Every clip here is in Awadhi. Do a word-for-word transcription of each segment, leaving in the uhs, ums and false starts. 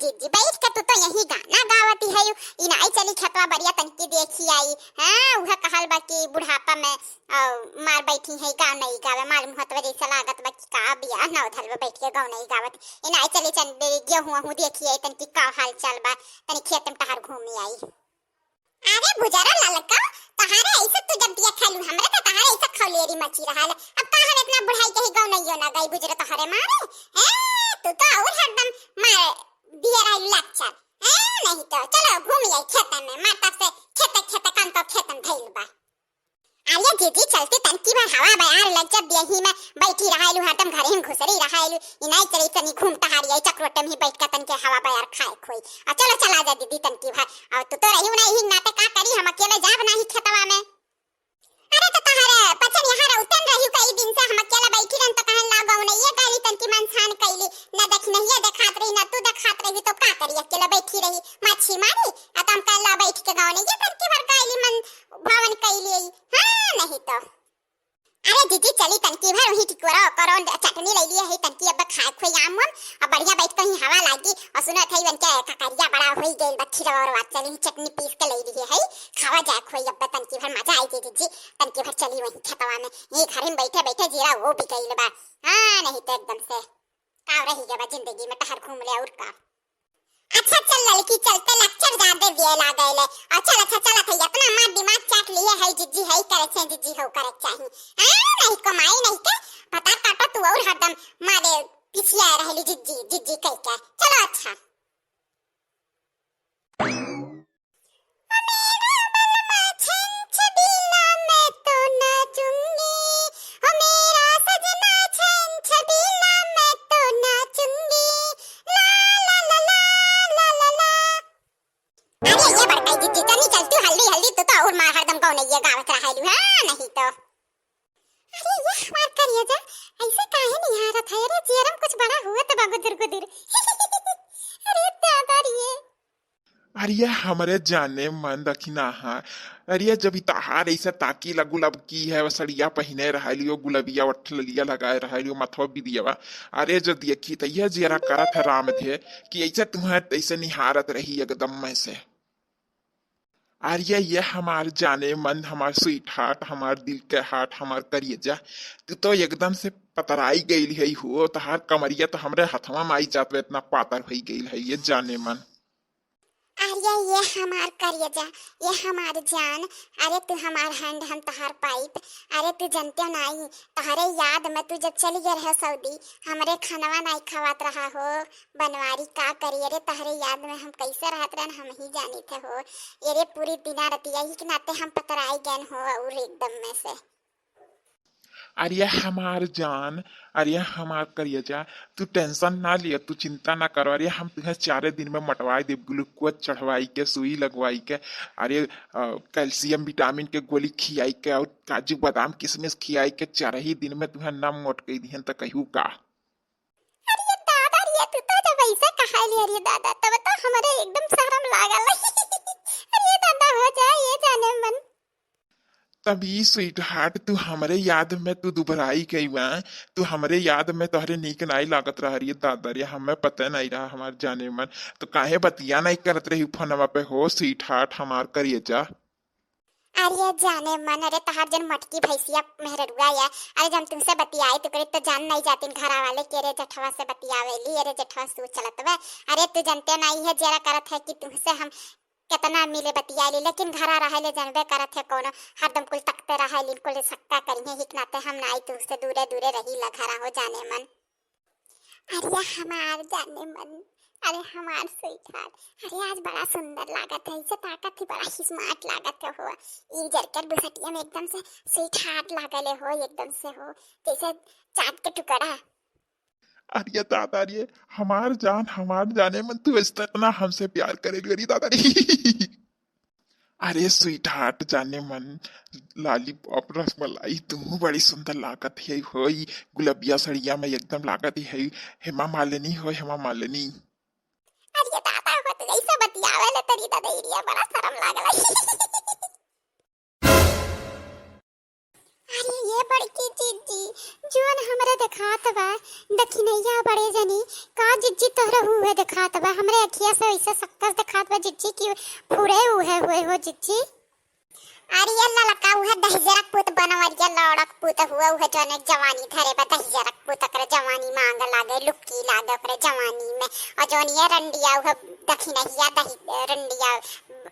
जीजी, बैठ के तू तो यही गाना गावती है, ई नाई चली खेतवा बरिया तनकी देखी आई। हाँ, उहे कहल बा कि बुढ़ापा में, अ, मार बैठी है, गाँव नहीं गावे, मार मुहतवा जैसे लागत बा कि का बियाह ना उधल बा, बैठ के गाँव नहीं गावत। ई नाई चली चंद गेहूँ वहूँ देखी आई, तनकी का हाल चाल बा, तनी खेत में टहर घूमी आई। अरे बुजरो ललका, तहारे ऐसे तू जब दिया खालू, हमरे तो तहारे ऐसे खौलेरी मची रहल। अब का हम इतना बुढ़ाई के ही गाँव नहीं ना गई बुजरो तोहरे मारे? ए, तू तो और हरदम मार दिए रही लेक्चर। ए, नहीं तो चलो घूम आई खेत में, माता से खेते खेते काम तो खेत में धइल बा। अरे जीजी, चलती तनकी भर हवा बयार लग, जब यही में बैठी रहायलू, हरदम घरे में घुसरी रहायलू, ई नाई चली तनी घूम टहरी आई, चकरोटे में ही बैठ के तनके हवा बयार खाए खोई। आ चलो चला जा दीदी तनकी भर, और तू तो रही ना यही नाते का करी, हम अकेले जाब नाही खेतवा में। अरे तो तहरे पचन यहाँ रहते न रही कई दिन से, हम अकेले बैठी रहन तो कहन लागो नहीं ये गाली तनकी मन छान कैली, ना देख नहीं ये देखात रही, ना तू देखात रही, तो का करी अकेले बैठी रही, मच्छी मारी, आ तो हम कहला बैठ के गाँव नहीं ये तनकी भर गाली मन भवन कैली। हाँ, नहीं तो। अरे जीजी, चली तनकी भर वही टिकोरा ओकरो चटनी ले लिए है, तनकी अब खाए खोई आम वाम, अब बढ़िया बैठ कहीं हवा लागी। और सुनो थे इवन के ककरिया बड़ा होई गइल बा, खीरवा और बात चली चटनी पीस के ले लिए है, खावा जाए खोई अब तनकी भर मजा आई जी जीजी। तनकी भर चली वही खेतवा में, ये घर में बैठे बैठे जीरा वो भी गइल बा। हाँ, नहीं तो एकदम से का रही गया बा जिंदगी में, टहर घूम ले और का। अच्छा चल ललकी, चलते लेक्चर जादे दिए लागल है। और चल अच्छा चलत है, इतना मार दिमाग चाट लिए है जिज्जी, है करे छे जिज्जी हो करे चाही। हाँ, नहीं कमाई नहीं के पता काटो तू और हरदम मारे पिछिया रहली जिज्जी जिज्जी कह के। चलो अच्छा। ओ मेरा बलमा छन छबीला मैं तो नाचूंगी, ओ मेरा सजना छन छबीला मैं तो नाचूंगी, ला ला ला ला ला ला ला। अरे ये बड़काई जिज्जी, तनी चलती हल्दी हल्दी, तू तो और मार हरदम गाँव नहीं ये गावत रहायलू, हाँ नहीं तो। अरे ये हमार करेजा, ऐसे काहे निहारत है? अरे जियरम कुछ बड़ा हुआ तो बा गुदुर गुदुर। अरे दादा रे। अरे ये हमरे जाने मन दखिना हा। अरे जब ई तहार ऐसे ताकी ला गुलाब की है, वो सड़िया पहिने रहलियो, गुलबिया ओठ ललिया लगाए रहलियो, मथवा बिदियावा। अरे जो देखी त यह जियरा करत है राम धे कि ऐसे तुम्हें ऐसे निहारत रही एकदम में से। अरे ये हमार जाने मन, हमार स्वीट हार्ट, हमार दिल के हार्ट, हमार करेजा, तू तो एकदम से पतराई गइल है हो, तहार कमरिया तो हमरे हथवा में आई जात बा, इतना पातर होई गइल है ये जाने मन। अरे ये हमार करेजा, ये हमार जान, अरे तू हमार हैंड, हम तहार पाइप। अरे तू जनते नाई, तहरे याद में तू जब चली गए रहे सऊदी, हमरे खानवा नाई खवात रहा हो, बनवारी का करी, अरे तहरे याद में हम कैसे रहत रहन, हम ही जानित हो। अरे पूरी दिना रतिया ही के नाते हम पतराई गए हो और एकदम में से। अरे हमार जान, अरे हमार करेजा, तू टेंशन ना लिया, तू चिंता ना करो। अरे हम तुहे चारे दिन में मोटवाई देब, ग्लूकोज चढ़वाई के, सुई लगवाई के, अरे, अ, कैल्शियम विटामिन के गोली खियाई के और काजू बादाम किशमिश खियाई के चार ही दिन में तुहे ना मोट कई दिहन त कहू का। अरे दादा रे, तू तो जब ऐसे कहाली, अरे दादा, तब तो हमरे एकदम शर्म लागल। अरे दादा, हो जाए ये जाने मन। तभी स्वीट हार्ट, तू हमरे याद में तू दुबराई गई बा, तू हमरे याद में तोहरे नीक नाई लागत रहा रे दादा रे, हमें पता नहीं रहा हमार जाने मन, तो काहे बतिया नहीं करत रही फोनवा पे हो स्वीट हार्ट हमार करेजा। अरे जाने मन, अरे तहार जन मटकी भैंसिया मेहररुआ या, अरे जब तुमसे बतियाई तो करे तो जान नहीं जाती घरा वाले के रे जेठवा से बतियावेली, अरे जेठवा सू चलत बा, अरे तू जनते नहीं है जरा करत है कि तुमसे हम कितना मिले बतियाली, लेकिन घरा रहे ले जानबे करत है कौनो हरदम कुल तकते रहे लिन कुल सक्का करिए हिक नाते हम नाई तुमसे दूरे दूरे रही ला घरा हो जाने मन। अरे हमार जाने मन, अरे हमार स्वीट हार्ट, अरे आज बड़ा सुंदर लागत है, इसे ताकत ही बड़ा ही स्मार्ट लागत है हो। ई जरकर बुसटिया में एकदम से स्वीट हार्ट लागल है हो, एकदम से हो जैसे चांद के टुकड़ा। अरे दादा रे, हमार जान, हमार जाने मन, तू इस इतना हमसे प्यार करे, अरे दादा रे। अरे स्वीट हार्ट जाने मन, लॉलीपॉप रसमलाई, तू बड़ी सुंदर लागत है होई, गुलबिया सड़िया में एकदम लागत है, हेमा मालिनी हो, हेमा मालिनी। अरे दादा हो, तू ऐसे बतियावे ले तेरी ददैरिया, बड़ा शर्म लागल है। अरे ये बड़की जीजी, जोन हमरे देखात बा, दखिनहिया बड़े जनी, का जिज्जी तोहरा हुए देखात बा? हमरे अखिया से ऐसे सक्कस देखात बा जिज्जी कि फुरे हुए हुए हो जिज्जी। अरे ये ललका उहे दहिजरक पूत बनवरिया लौड़क पूत हुए, उहे जौने जवानी धरे बा दहिजरक पूत, ओकरे जवानी में आग लागे, लुक्की लागे ओकरे जवानी में। और जौन ये रंडिया उहे दखिनहिया दही रंडिया,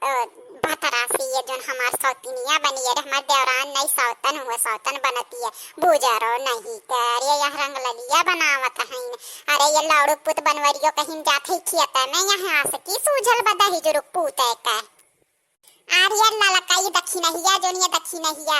अ, भतरा से ये जौन हमार सौतिनिया बनी, अरे हमार देवरान नहीं सौतन हुए, सौतन बनती है, बुजरो नहीं कर, ये यह रंग ललिया बनावत हईन। अरे ये लौड़ू पूत बनवरियो कहीं जात है खियत में, यहाँ आस की सूझल बा दहिजरक पूत है का। अरे ये ललका ये दखिनहिया, जौन ये दखिनहिया,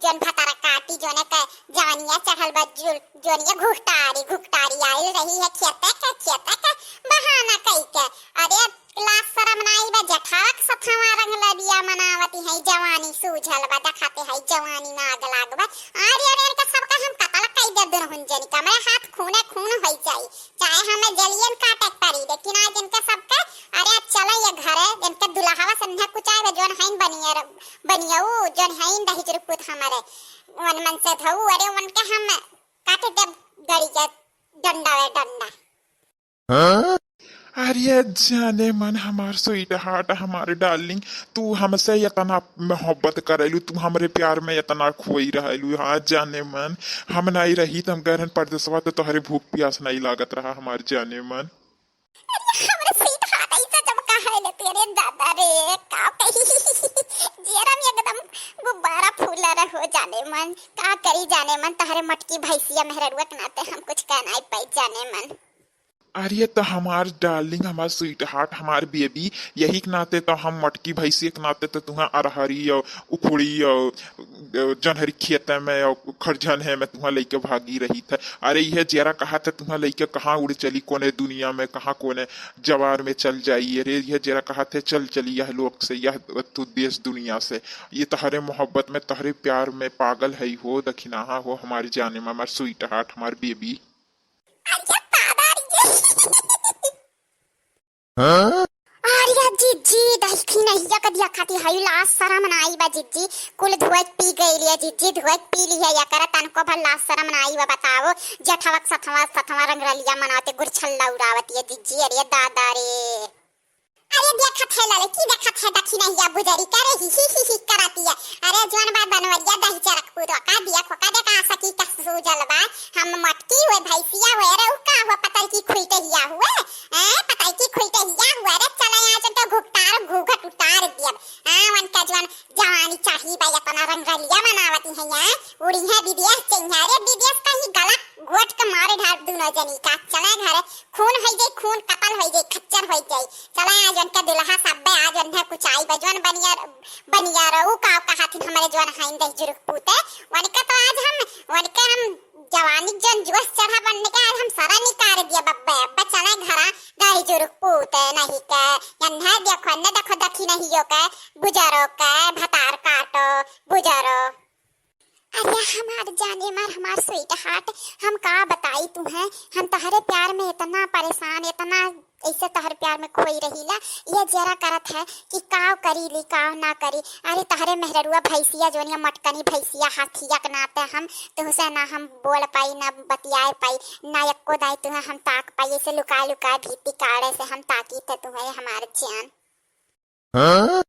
जौन भतरा काटी, जौने के जवानिया चढ़ल बा, जुल-, जौन ये घुघटारी, घुघटारी आइल रही है खेते के, खेते के बहाना कई के। अरे लाज शरम नाई बा, जेठावा के सथवा रंग ललिया मनावती है, जवानी सूझल बा, देखाते है जवानी में आग लाग बा। अरे, अरे, इनका सबका हम कतल कई दे दुनहुन जनी, कमरे हाथ खूने खून होई जाई। चाहे हमें जलियन काटे के पड़ी, लेकिन आज इनके सबके, अरे, आज चलो ये घरे, इनके दुल्हवा संध्या कुचाए बा, जौन हईन बनियर, बनियऊ, जौन हईन दहिजरक पूत हमरे, वन मन से धऊ, अरे, उनके हम काटे देब गड़ी के डंडा वे डंडा। अरे जाने मन, हमार sweetheart, हमार darling, तू हमसे इतना मोहब्बत करेलू, तू हमरे प्यार में इतना खोई रहेलू। हाँ जाने मन, हम नहीं रही त हम गए रहन परदेसवा, तो तोहरे भूख प्यास नहीं लागत रहा हमार जाने मन। अरे हमरे sweetheart ऐसा जब कहे ले तेरे दादा रे, का कही? जियरा में एकदम गुब्बारा फूल रहे हो जाने मन। का करी जाने मन, तोहरे मटकी भैंसिया मेहररुआ के नाते हम कुछ कह नहीं पाई जाने मन। अरे तो हमार darling, हमार sweetheart, हमार baby, यही के नाते तो हम मटकी भैंसी के नाते तो तुहाँ अरहरी और उखड़ी और जनहरी खेते में और खरझन है में तुहाँ लेके भागी रही थे। अरे यह जरा कहा थे तुहाँ लेके कहाँ उड़ चली, कोने दुनिया में, कहाँ कोने जवार में चल जाई। अरे यह जरा कहा थे चल चली यह लोक से, यह तू देश दुनिया से। ये तोहरे मोहब्बत में, तोहरे प्यार में पागल है हो, दखिनहा हो, हमारी जाने में, हमार sweetheart, हमार baby। अरे दादा रे। हाँ? अरे जिज्जी, दखिनहिया के दिया खाती है, लाज शरम नाई बा जिज्जी। कुल धोए पी गई लिया जिज्जी, धोए पी लिया, या करे तनको भर लाज शरम नाई बा। बताओ, जेठवा के सथवा, सथवा रंग रलिया मनावते गुरछल्ला उड़ावती है जिज्जी। अरे दादा रे। अरे देखत है लाले, की देखत है दखिनहिया बुजरी करे ही ही ही ही कराती है। अरे जौन बा बनवरिया दहिजरक पूत का दिया खोका दे कहाँ सकी का सूझल बा। हम मटकी हुए, भैंसिया हुए, अरे उ का हुआ पतई की खुइटहिया हुए, हैं, पतई की खुइटहिया हुए। अरे चले आज तो घुघटार घूघट उतार दियब। हाँ, उनका जौन जवानी चाही बा, इतना रंग रलिया मनावती है यहाँ, उड़ी है विदेश चइहा। अरे विदेश कहीं गला घोट के मारे ढाल दुनो जनी का। चले घरे, खून होई जाई, खून कतल होई जाई, खच्चर होई जाई। चले आज उनके दुल्हा सब बे, आज उन्हें कुछ आई बा, जौन बनिया, बनिया रहू का कहथिन हमरे जौन हईन दहिजरक पूते। उनके तो आज हम, उनके हम जवानी जौन जोश चढ़ा बनने के आज हम सारा निकाल दिया बब्बे। अब्बे चले घरा दहिजरक पूते नहीं के, यन्ने देखो, यन्ने देखो दखिनहियो के, बुजरो के, भतार काटो, बुजरो। अरे हमार जाने मन, हमार sweetheart, हम का बताई तुहें, हम तोहरे प्यार में इतना परेशान, इतना ऐसे तोहरे प्यार में खोई रहीला। ये जरा करत है कि काव करी ली, काव ना करी। अरे तोहरे मेहररुआ भैंसिया जोनिया मटकनी भैंसिया हाथिया के नाते हम तुहसे ना हम बोल पाई, ना बतियाए पाई, ना एको दाई तुहें हम ताक पाई। ऐसे लुका लुका भीती काढ़े से हम ताकी थे तुहें हमार जान।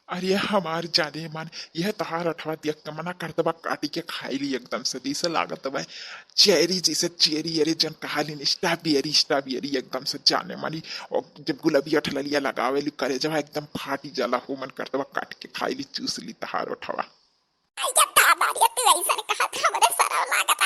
अरे हमार जाने मन, यह तोहार ओठवा देख के मना करत बा काटी के खाई ली एकदम से, जैसे लागत बा चेरी, जैसे चेरी, अरे जौन कहालिन strawberry, strawberry एकदम से जाने मन। और जब गुलाबी ओठ ललिया लगावे ली करे जब एकदम फाटी जाला हो, मन करत बा काट के खाई ली, चूस ली तोहार ओठवा। अरे दादा रे, तू ऐसन कहत हमरे सरम लागता।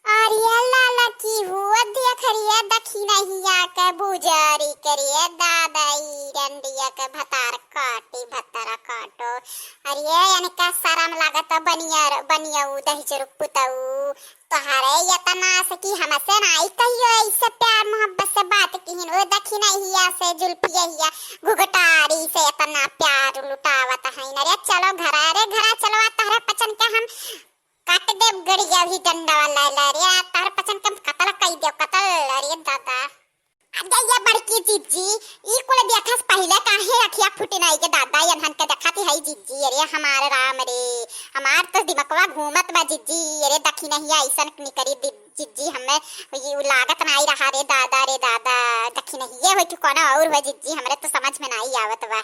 अरे लाला की हुआ देख रे दखिनहिया के बुजरी के रे दादा, ई रंडिया के भतार काटी भतरा काटो। अरे इनका सरम लागत बनिया, बनिया उ दहिजरक पुतऊ। तोहरे इतना से कि हमसे नाई कहियो ऐसे प्यार मोहब्बत से बात किहिन। ओ दखिनहिया से जुल्फिया हिया घुघटारी से इतना प्यार लुटावत हईन। अरे चलो घरा, अरे घरा चलो, आ तोहरे पचन के हम काट देब गड़िया भी डंडा वाला ला रे, आ तोहर पचन के हम कतल कई देब, कतल। अरे दादा। अरे ये बड़की जिज्जी, ई कुल देखस पहिले काहे अखिया फुटे नाई के दादा, यनहन के देखाती है जिज्जी। अरे हमार राम रे, हमार तो दिमकवा घूमत बा जिज्जी। अरे दखिनहिया अइसन निकरी दि-, जिज्जी, हमें ये लागत नाई रहा रे दादा, रे दादा। दखिनहिये होइ कि कौनो और होइ जिज्जी, हमरे तो समझ में नाई आवत बा।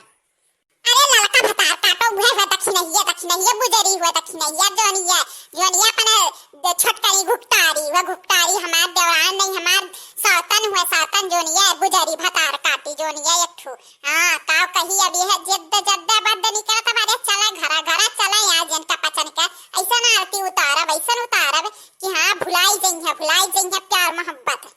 अरे ललका भतार काटो, उहे हुआ दखिनहिया, दखिनहिया बुजरी हुआ, दखिनहिया जोनिया, जोनिया अपने दे-, छोटकरी घुकटारी हुआ, घुकटारी हमार देवरान नहीं, हमार सौतन हुआ, सौतन जोनिया बुजरी भतार काटी जोनिया एक ठू। हाँ, काव कही अब यह जिद जद्दा बद्द निकलत बारे, चला घरा घरा चला, आज इनका पचन का ऐसा ना आरती उतारब, ऐसा उतारब कि हाँ, भुलाई जइहे, भुलाई जइहे प्यार मोहब्बत।